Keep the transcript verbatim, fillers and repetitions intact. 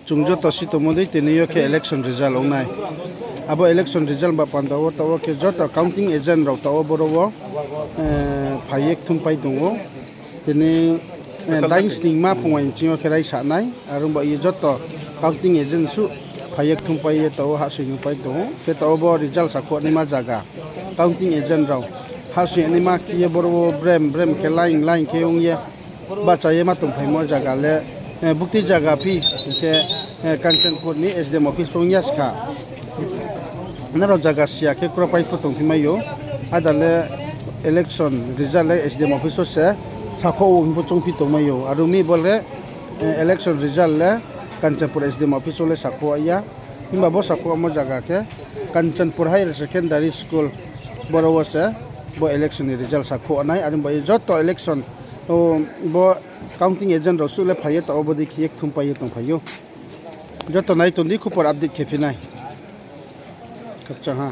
Chung joto si tongmo dei tini yo khe election result ong nai. Abo election result ba panda wo taoh wo khe joto counting agent rao taoh wo boro wo phai ye kthumpai tong ou. Tini dain sningma phungwai nching yo khe raisa nai, are ong ba ye joto counting agent suh phai ye kthumpai ye taoh wo hahsoing nungpai tong ou. Khe taoh wo bo result sakhouh naima zaga, counting agent rao hahsoing naima khe ye boro wo brem brem khe line line khe ong ye bahcha ye ma tongphaimo zaga le, buktui zaga phi khe, Kanchanpur ni S D M office pho ong ya skha. Nrao zaga siya khe kropai pho tongphi mai ou. Ada le election result le S D M office wo se sakhouh ou hing pho choungphi tongmai ou. Are ong mi bo le, election result le Kanchanpur S D M office wo le sakhouh ya. Himba bo sakhouhmo zaga khe Kanchanpur Higher Secondary School, boro wo se bo election ni result sakhouh nai. Are ong ba ye joto election, bo counting agent rao suh le phai ye taoh wo bodei khe ye kthumpai ye tongphai ou. Joto nai tong di, khupor update khe phi nai. Khakchang ha.